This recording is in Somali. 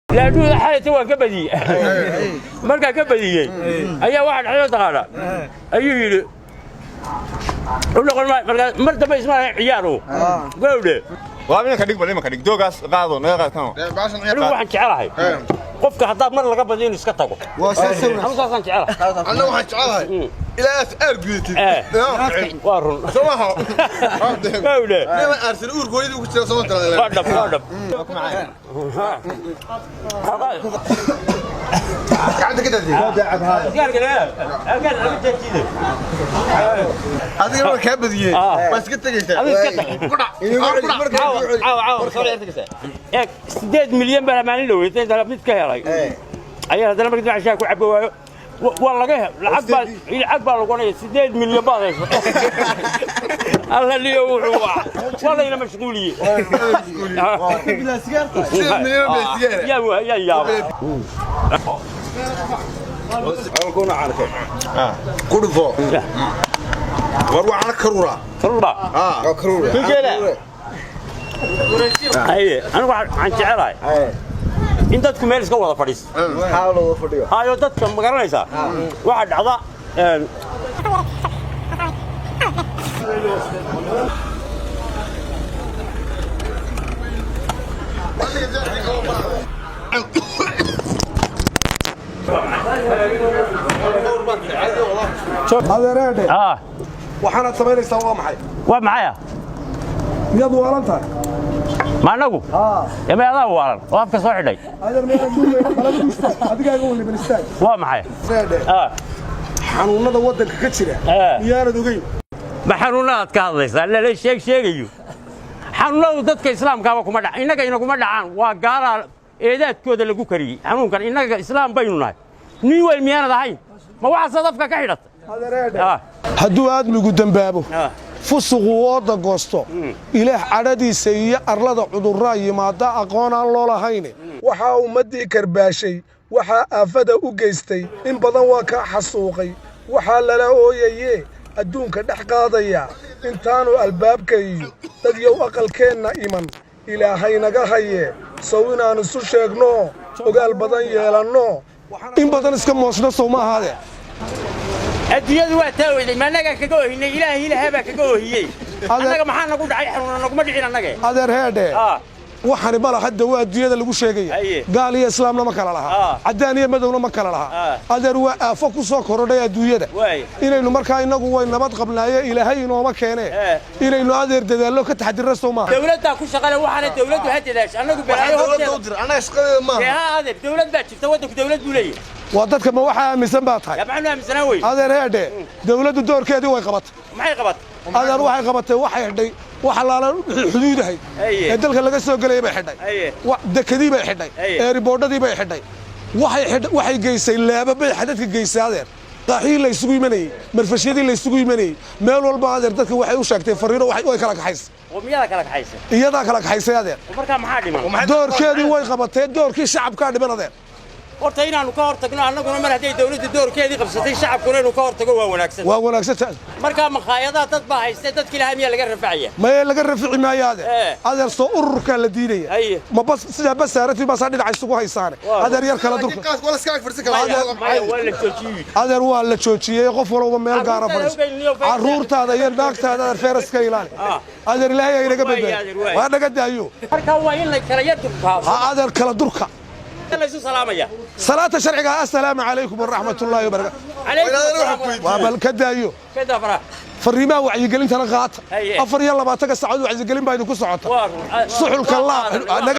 Laadhuuda xalayta waan ka badiyey. Markaan ka badiyey ayaa waxaa dhacday, taqaana, ayuu yidhi u noqon maayo. Markaa mar dambe isma lahayn ciyaaru gowdhe. Waa imanka dhig, bal imanka dhig, doogaas qaado, naga qaad kano. Anigu waxaan jecelahay qofka haddaad mar laga badiyo inuu iska tago. Anu saasaan jecelahay. Anna waxaan jecelahay ilaa aad aar gudatid. Waa run. Soo maaha? Gowdhe. Niman aarsan uurkooyadii ku jira soo tala. Waa dhab, waa dhab. Gacanta ka daadiyay. Adiga marka kaa badiyey waa iska tegaysaa. Adiga iska tag. Eeg, 8 milyan baa maalin dhaweysay inta mid ka helay ayaa haddana markii dib shaah ku cabo waayo. Waa laga he lacag baa lagu odhanaya 8 milyan baad hayso. Alla liyo, wuxuu waa layna mashquuliyey. 8 milyan baa sigaara. Yaa yaaba. Ku dhufo war, waxaana karuura. Karuura. Karuura. Haye, anigu waxaan jecelahay in dadku meel iska wada fadhiisto. Hayo, dadka ma garanaysaa waxaa dhacda Adeereedhe. Ah. Waxaanaad samaynaysaa waa maxay? Waa maxaya? Miyaad waalan tahay? Ma anagu ema adaa waalan oo afka soo xidhay? Adeer, meelaan duugayna qalab istaag, adigaaga waliban istaag. Waa maxay? Adeereedhe. Ah. Xanuunnada waddanka ka jira miyaanad ogeyn? Ma xanuunadaad ka hadlaysaa? Lala sheeg sheegayo xanuunadu dadka islaamkaaba kuma dhac, innaga inaguma dhacaan. Waa gaalaa eedaadkooda lagu kariyey xanuunkan. Innaga islaam baynu nahay. Nin weyn miyaanad ahayn? Ma waxaasaad afka ka xidhatay? Adeereedhe. Ah. Hadduu aadmigu dembaabo, Ah. fusuqu ooda goosto, Ilaah cadhadiisa iyo arlada cudurraa yimaada aqoon aan loo lahayne. Waxaa ummaddii karbaashay, waxaa aafada u geystay, in badan waa kaa xasuuqay, waxaa lala ooyayee adduunka dhex qaadaya intaanu albaabka iyo dad yow aqalkeenna iman. Ilaahay naga hayee, sow inaan isu sheegno, ogaal badan yeelanno, in badan iska moosno, sow ma ahaadee? Adduunyadu waa taa oyday. Ma annagaa kaga ohinay? Ilaahay ilaahaa baa kaga ohiyey. Annaga maxaa nagu dhacay? Xanuuna naguma dhicin annage. Adeer, heedhe. Ah. Waxani mala hadda waa adduunyada lagu sheegaya. Gaal iyo islaamna ma kala laha, caddaan iyo madowna ma kala laha. Adeer, waa aafo ku soo korodhay adduunyada. Inaynu markaa innagu way nabad qabnaaye, Ilaahay inooma keene, inaynu, adeer, dadaallo ka taxdirra, soo maaha? Dawladdaa ku shaqale waxaana, dawladdu ha dadaasho. Annagu balaayo dowladda u horteeda dir, annaga shaqadeeda dee maaha. Ha adeer, dawlad baa jirta, waddanku dawlad buu leeyahay. Waa dadka ma waxaa aaminsan baa tahay? Yaa, maxaanu aaminsanaa wey? Adeer, heedhe, dawladdu doorkeedii way qabatay. Maxay qabatay? Adeer, waxay qabatay, waxay xidhay wax allaala wixii xuduudahay ee dalka laga soo gelayay bay xidhay. Dekadii bay xidhay. Eeriboodhadii bay xidhay. Waxay xidhay, waxay geysay laaba bay xadadka geysay, adeer. Qaaxihii la isugu imanayey, marfashyadii la isugu imanayey, meel walba, adeer, dadka waxay u sheegtay fariino, way kala kaxaysay. Qowmiyada kala kaxaysa? Iyadaa kala kaxaysay, adeer. Oo markaa maxaa dhiman? Doorkeedii way qabatee, doorkii shacabkaa dhiman, adeer. Horta inaanu ka hortagno annaguna, mar hadday dawladdu doorkeedii qabsatay, shacabkuna inuu ka hortago waa wanaagsan. Waa wanaagsan. Markaa makhaayadaha dad baa haystay, dadkii lahaa miyaa laga rafacaya? Maye, laga rafici maayo, adeer. Adeer, soo ururkaa la diidaya. Ma bas sidaa bas saaratii baasaa dhinaca isugu haysaane. Adeer, yar kala durka. Qaas wala iska ag fadhiisan kara. Maya, waa la joojiyey. Adeer, waa la joojiyey. Qof walba meel gaara Carruurtaada fadhiiso. Ogeyn, Carruurtaada iyo naagtaada, adeer, fayraska ilaali. Adeer, Ilaahay ha inaga Waay, badbaadi. adeer, waay. Waa naga daayo. Markaa waa in la kala yar durkaa. Ha, adeer, kala durka. Laysu salaamaya. Salaata sharciga, assalaamu calaykum waraxmat ullaahi wabarakaatu. Calaykum Inaad asalaam. wax ku Waa bal ka daayo. Ka daa faraha. Fariimaha wacyigelintana qaata. 24-ka saacadood wacyigelin baa idinku socota. Waa run. Suxulka Waa laab. qaadan.